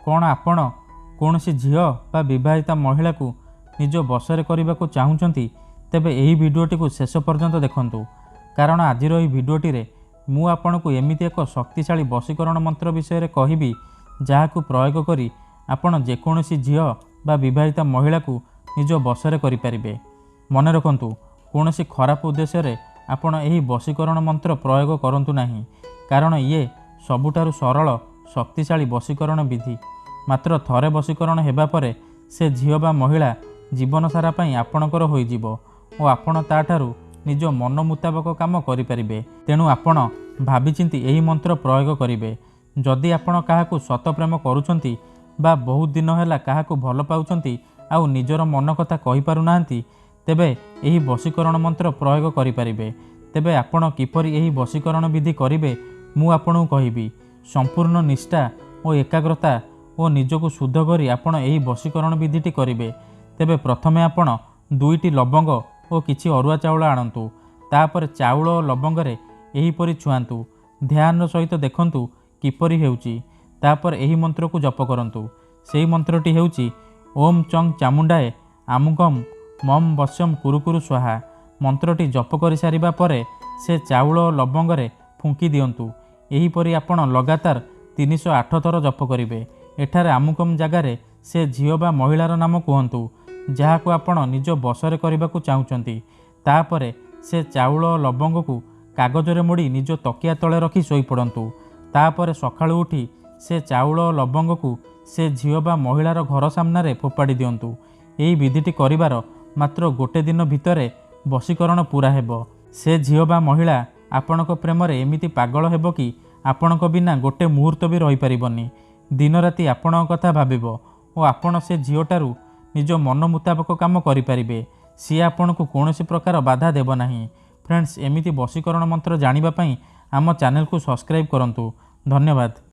କ'ଣ ଆପଣ କୌଣସି ଝିଅ ବା ବିବାହିତା ମହିଳାକୁ ନିଜ ବଶରେ କରିବାକୁ ଚାହୁଁଛନ୍ତି? ତେବେ ଏହି ଭିଡ଼ିଓଟିକୁ ଶେଷ ପର୍ଯ୍ୟନ୍ତ ଦେଖନ୍ତୁ, କାରଣ ଆଜିର ଏହି ଭିଡ଼ିଓଟିରେ ମୁଁ ଆପଣଙ୍କୁ ଏମିତି ଏକ ଶକ୍ତିଶାଳୀ ବଶୀକରଣ ମନ୍ତ୍ର ବିଷୟରେ କହିବି, ଯାହାକୁ ପ୍ରୟୋଗ କରି ଆପଣ ଯେକୌଣସି ଝିଅ ବା ବିବାହିତା ମହିଳାକୁ ନିଜ ବଶରେ କରିପାରିବେ। ମନେ ରଖନ୍ତୁ, କୌଣସି ଖରାପ ଉଦ୍ଦେଶ୍ୟରେ ଆପଣ ଏହି ବଶୀକରଣ ମନ୍ତ୍ର ପ୍ରୟୋଗ କରନ୍ତୁ ନାହିଁ, କାରଣ ଇଏ ସବୁଠାରୁ ସରଳ ଶକ୍ତିଶାଳୀ ବଶୀକରଣ ବିଧି। ମାତ୍ର ଥରେ ବଶୀକରଣ ହେବା ପରେ ସେ ଝିଅ ବା ମହିଳା ଜୀବନସାରା ପାଇଁ ଆପଣଙ୍କର ହୋଇଯିବ ଓ ଆପଣ ତା'ଠାରୁ ନିଜ ମନ ମୁତାବକ କାମ କରିପାରିବେ। ତେଣୁ ଆପଣ ଭାବିଚିନ୍ତି ଏହି ମନ୍ତ୍ର ପ୍ରୟୋଗ କରିବେ। ଯଦି ଆପଣ କାହାକୁ ସତ ପ୍ରେମ କରୁଛନ୍ତି ବା ବହୁତ ଦିନ ହେଲା କାହାକୁ ଭଲ ପାଉଛନ୍ତି ଆଉ ନିଜର ମନ କଥା କହିପାରୁନାହାନ୍ତି, ତେବେ ଏହି ବଶୀକରଣ ମନ୍ତ୍ର ପ୍ରୟୋଗ କରିପାରିବେ। ତେବେ ଆପଣ କିପରି ଏହି ବଶୀକରଣ ବିଧି କରିବେ, ମୁଁ ଆପଣଙ୍କୁ କହିବି। ସମ୍ପୂର୍ଣ୍ଣ ନିଷ୍ଠା ଓ ଏକାଗ୍ରତା ଓ ନିଜକୁ ଶୁଦ୍ଧ କରି ଆପଣ ଏହି ବଶୀକରଣ ବିଧିଟି କରିବେ। ତେବେ ପ୍ରଥମେ ଆପଣ 2ଟି ଲବଙ୍ଗ ଓ କିଛି ଅରୁଆ ଚାଉଳ ଆଣନ୍ତୁ। ତାପରେ ଚାଉଳ ଓ ଲବଙ୍ଗରେ ଏହିପରି ଛୁଆନ୍ତୁ। ଧ୍ୟାନର ସହିତ ଦେଖନ୍ତୁ କିପରି ହେଉଛି। ତାପରେ ଏହି ମନ୍ତ୍ରକୁ ଜପ କରନ୍ତୁ। ସେହି ମନ୍ତ୍ରଟି ହେଉଛି ଓମ୍ ଚଂ ଚାମୁଣ୍ଡାଏ ଆମୁକମ୍ ମମ୍ ବଶ୍ୟମ୍ କୁରୁକୁରୁ ସ୍ୱାହା। ମନ୍ତ୍ରଟି ଜପ କରିସାରିବା ପରେ ସେ ଚାଉଳ ଓ ଲବଙ୍ଗରେ ଫୁଙ୍କି ଦିଅନ୍ତୁ। ଏହିପରି ଆପଣ ଲଗାତାର 308 ଥର ଜପ କରିବେ। ଏଠାରେ ଆମୁକମ୍ ଜାଗାରେ ସେ ଝିଅ ବା ମହିଳାର ନାମ କୁହନ୍ତୁ, ଯାହାକୁ ଆପଣ ନିଜ ବଶରେ କରିବାକୁ ଚାହୁଁଛନ୍ତି। ତାପରେ ସେ ଚାଉଳ ଓ ଲବଙ୍ଗକୁ କାଗଜରେ ମୋଡ଼ି ନିଜ ତକିଆ ତଳେ ରଖି ଶୋଇପଡ଼ନ୍ତୁ। ତାପରେ ସକାଳୁ ଉଠି ସେ ଚାଉଳ ଓ ଲବଙ୍ଗକୁ ସେ ଝିଅ ବା ମହିଳାର ଘର ସାମ୍ନାରେ ଫୋପାଡ଼ି ଦିଅନ୍ତୁ। ଏହି ବିଧିଟି କରିବାର ମାତ୍ର ଗୋଟେ ଦିନ ଭିତରେ ବଶୀକରଣ ପୂରା ହେବ। ସେ ଝିଅ ବା ମହିଳା ଆପଣଙ୍କ ପ୍ରେମରେ ଏମିତି ପାଗଳ ହେବ କି ଆପଣଙ୍କ ବିନା ଗୋଟେ ମୁହୂର୍ତ୍ତ ବି ରହିପାରିବନି। ଦିନରାତି ଆପଣଙ୍କ କଥା ଭାବିବ ଓ ଆପଣ ସେ ଝିଅଟାରୁ ନିଜ ମନ ମୁତାବକ କାମ କରିପାରିବେ। ସିଏ ଆପଣଙ୍କୁ କୌଣସି ପ୍ରକାର ବାଧା ଦେବ ନାହିଁ। ଫ୍ରେଣ୍ଡସ୍, ଏମିତି ବଶୀକରଣ ମନ୍ତ୍ର ଜାଣିବା ପାଇଁ ଆମ ଚ୍ୟାନେଲକୁ ସବସ୍କ୍ରାଇବ୍ କରନ୍ତୁ। ଧନ୍ୟବାଦ।